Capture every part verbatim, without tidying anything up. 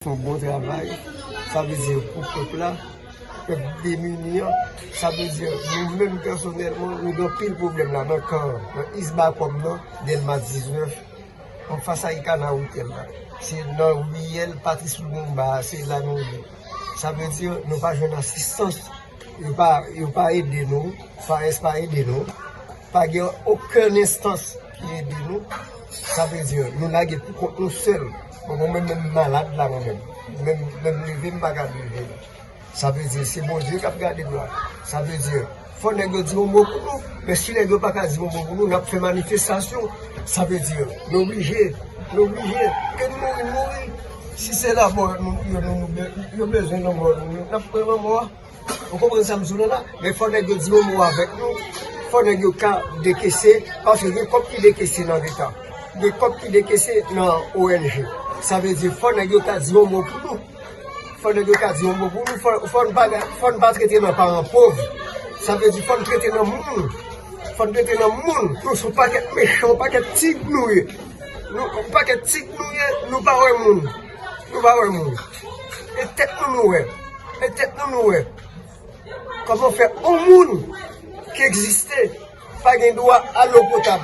Fè yon bon travay, sa vle di pou pèp la, pèp demini an, sa vle di nou menm pèsonèlman, nou gen anpil pwoblèm la nan kan an, nan East Backward nan, Dèlma diznèf, anfas a Ikana Hotel la. Se nan riyèl Patrice Lumumba a, se la nou ye. Sa vle di nou pa jwenn asistans, yo pa, yo pa ede nou, FAES pa ede nou, pa gen okenn enstans ki ede nou. Sa vle di nou lage pou kont nou sèl. Bon, mwen menm, menm malad la, mwen menm. Menm, menm leve, m pa ka leve la. Sa vle di se Bondye k ap gade nou la. Sa vle di fò nèg yo di yon mo pou nou. Men si nèg yo pa ka di yon mo pou nou, n ap fè manifestasyon. Sa vle di nou oblije, nou oblije. Ke nou mouri, nou mouri. Si se lanmò nou, yo, nou, nou be-, yo bezwen lanmò nou, n ap pran lanmò a. Ou konprann sa m di w la? Men fò nèg yo di yon mo avèk nou. Fò nèg yo ka dekese, paske gen kòb ki dekese nan Leta. Gen kòb ki dekese nan O N G. Sa vle di fò nèg yo ka di yon mo pou nou. Fò nèg yo ka di yon mo pou nou. Fò, fò n pa, fò n pa trete nan paran pòv. Sa vle di fò n trete nan moun. Fò n trete nan moun. Nou se yon pakèt mechan, yon pakèt tig nou ye. Nou, yon pakèt tig nou ye, nou pa wè moun. Nou pa wè moun. E tèt nou nou wè. E tèt nou nou wè. Kòman fè yon moun ki egziste pa gen dwa a dlo potab?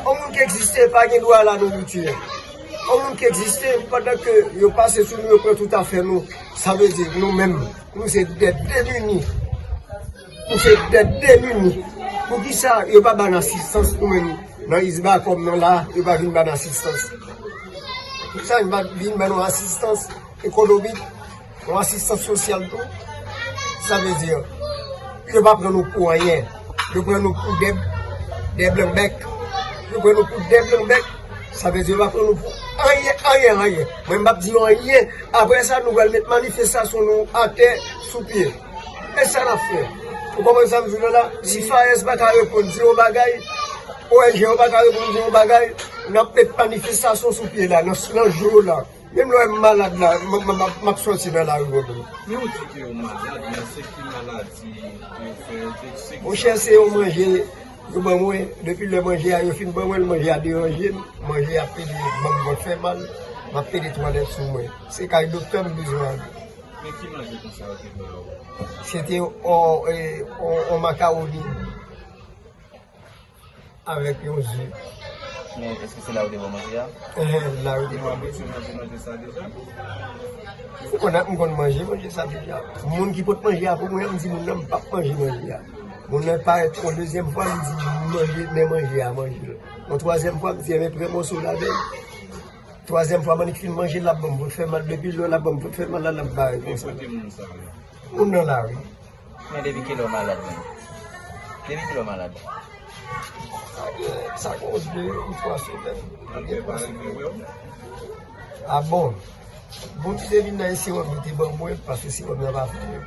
Yon moun ki egziste pa gen dwa a la nouriti. Yon moun ki egziste pandan ke yo pase sou nou, yo pran tout afè nou. Sa vle di nou menm, nou se dè demini. Nou se dè demini. Poukisa yo pa ba n asistans nou menm nan East Backward nan la, yo pa vin ba n asistans? Poukisa yo pa vin ba nou asistans ekonomik? Yon asistans sosyal tou. Sa vle di, yo pa pran nou pou anyen. Yo pran nou pou dè, dè blan bèk. Yo pran nou pou dè blan bèk. Sa vle di, yo pa pran nou pou anyen, anyen, anyen. Mwen, m p ap di nou anyen. Apre sa, nou pral met manifestasyon nou atè sou pye. E sa n ap fè. Ou konprann sa m di nou la? Si FAES pa ka reponn, di yon bagay, O N G yo pa ka reponn, di yon bagay, n ap met manifestasyon sou pye la, nan, nan jou la. Menm lè m malad la, m, m, m, m ap sòti nan lari mwen menm. Men ou di ke ou malad, men se ki maladi yo fè, se, se ki Monchè, se yon manje yo ban mwen. Depi lè manje a yo fin ban mwen, manje a deranje m. Manje a pede ban m vant fè mal. M ap pede twalèt sou mwen. Se kay doktè m bezwen ale. Men ki manje konsa yo te ba ou? Se te on, e, on, on makawoni. Avèk yon zi. Men èske se la yo te ba w manje a? Enhen, la yo te ba m manje. Ou konn, m konn manje, manje sa deja. Moun ki pot manje a pou mwen, m di moun nan, m p ap manje manje a. Moun nan parèt yon dezyèm fwa, m di, manje, men manje a, manje l. Yon twazyèm fwa, m di, enben, pran moso l avè l. Twazyèm fwa, m annik fin manje l, l ap ban m vant fè mal, depi lè l ap ban m vant fè mal la, l ap bare konsa. Moun nan lari. Men depi kilè w malad menm? Depi kilè w malad? Sa gen, sa gen yon de, yon twa semèn. Mwen pa rive wè w. A bon? Bon, ki te vin nan sewòm yo te ban mwen, paske sewòm nan pa fè mwen.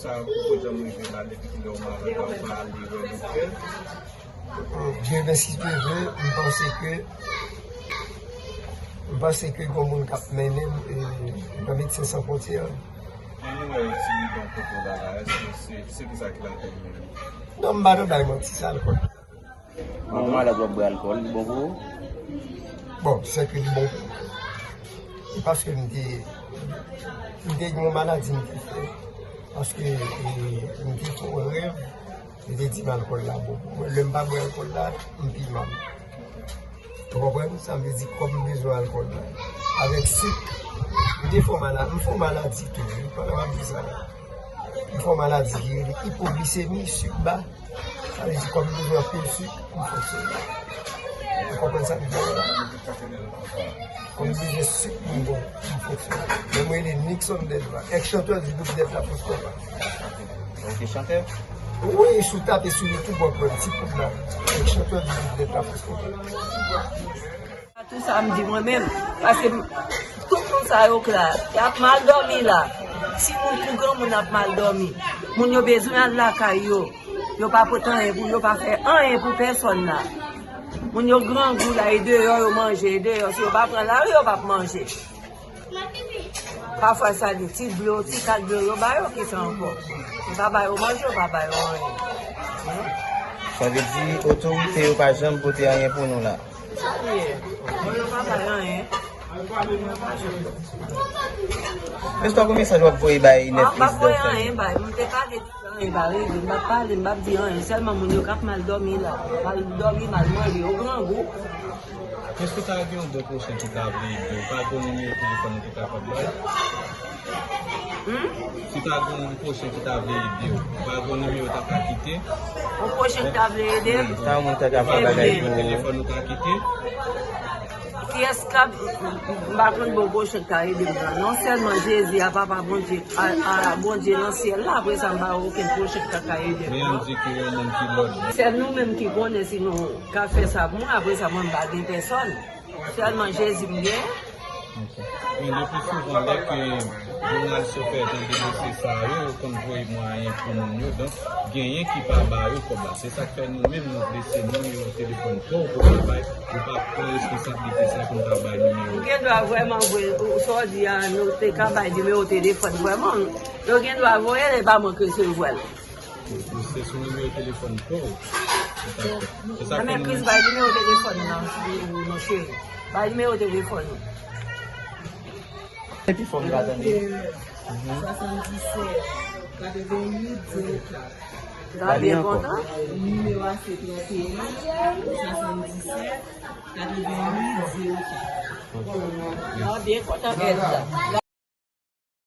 Sa, pou kote m rive la, depi kilè w malad, w pa ale wè doktè? Dye vle, si Dye vle, m panse ke, m panse ke gen moun k ap mennen m, e, nan Medsen San Fwontyè. Ann wè yon ti bidon kote w la la, èske se, se kisa ki ladan l menm? Non, m pa nan bay manti, se alkòl. Bon, ou malad w ap bwè alkòl, li bon pou ou? Bon, se ke li bon pou mwen. E paske m te, m te gen yon maladi m te fè. Paske, e, m te fè yon rèv. Li te di m alkòl la bon pou mwen. Lè m pa bwè alkòl la, m pi mal. Ou konprann? Sa vle di kòm m bezwen alkòl la. Avèk sik, m te fè yon mala-, m fè yon maladi tou wi, pandan m ap di sa la. M fè yon maladi ki rele ipoglisemi, sik ba. Sa vle di kòm m bezwen anpil sik pou m fonksyone. Ou konprann sa m di la? Kòm biznis sik m bon, m fonksyone. Men mwen rele Nixon Delva, ex chanteur du groupe Delta Force Combat. Ou te chantè? Wi, si w tape sou YouTube, w ap wè m, Ti Poud la. Ex chanteur du groupe Delta Force Combat. Tou sa m di mwen menm, paske m, tout moun sa yo k la, y ap mal dòmi la. Timoun kou granmoun ap mal dòmi. Moun yo bezwen al lakay yo. Yo pa pote anyen pou, yo pa fè anyen pou pèsòn la. Moun yo grangou la, e deyò yo manje, e deyò, si yo pa pran lari, yo p ap manje. Pafwa sa gen ti dlo, ti kat dlo, yo ba yo, kisa ankò? Yo pa ba yo manje, yo pa ba yo anyen. Sa vle di otorite yo pa janm pote anyen pou nou la. Sa l ye? Bon, yo pa bay anyen. Mwen pa jwenn. Mèsi, konbyen mesaj w ap voye bay Nèf Prezidan? M p ap voye anyen bay. M te pale, anyen pa regle. M p ap pale, m p ap di anyen. Sèlman moun yo k ap mal dòmi la. Mal dòmi, mal manje, yo grangou. Èske w ta gen yon bon pwochen ki ta vle ede w? Pa gen yon nimewo telefòn ou te kapab bay? Hmm? Si ta gen yon pwochen ki ta vle ede w, pa gen yon nimewo w ta ka kite? Yon pwochen ki ta vle ede m? Wi. Sa yon moun ta ka fè bagay pou ou? Nimewo telefòn ou ta kite? Kiyès k ap, m pa konn bon pwochen k ka ede m nan. Non sèlman Jezi a, Papa Bondye, a, a Bondye nan syèl la, apre sa, m pa wè okenn pwochen k ta ka ede m. Men ann di ke yon moun ki lòt bò. Sèl nou menm ki konnen si nou ka fè sa pou mwen, apre sa, mwen m pa gen pèsòn. Sèlman Jezi m gen. Ok. Men le pli souvan, lè ke jounalis yo fè jan de dosye sa yo, yo konn voye mwayen pou moun yo. Donk, genyen ki pa ba yo kòb la. Se sa k fè nou menm, nou vle se nimewo telefòn pa w pou w ka bay. Ou pa pran responsablite sa pou n ka bay nimewo. Ou gen dwa vrèman voye, ou, sa w di a, nou te ka bay nimewo telefòn vrèman. Yo gen dwa voye l, e pa mwen k resevwa l. Se sou nimewo telefòn pa w. Se sa k fè nou menm. Kris, bay nimewo telefòn nan, non, cheri. Bay nimewo telefòn ou. Epi fò m ka tande. Swasanndiset, katrevenwit, zewo kat. Gade ankò. Nimewo a se trannteyen, swasanndiset, katrevenwit, zewo kat. Ok. Mwen byen kontan wè sa.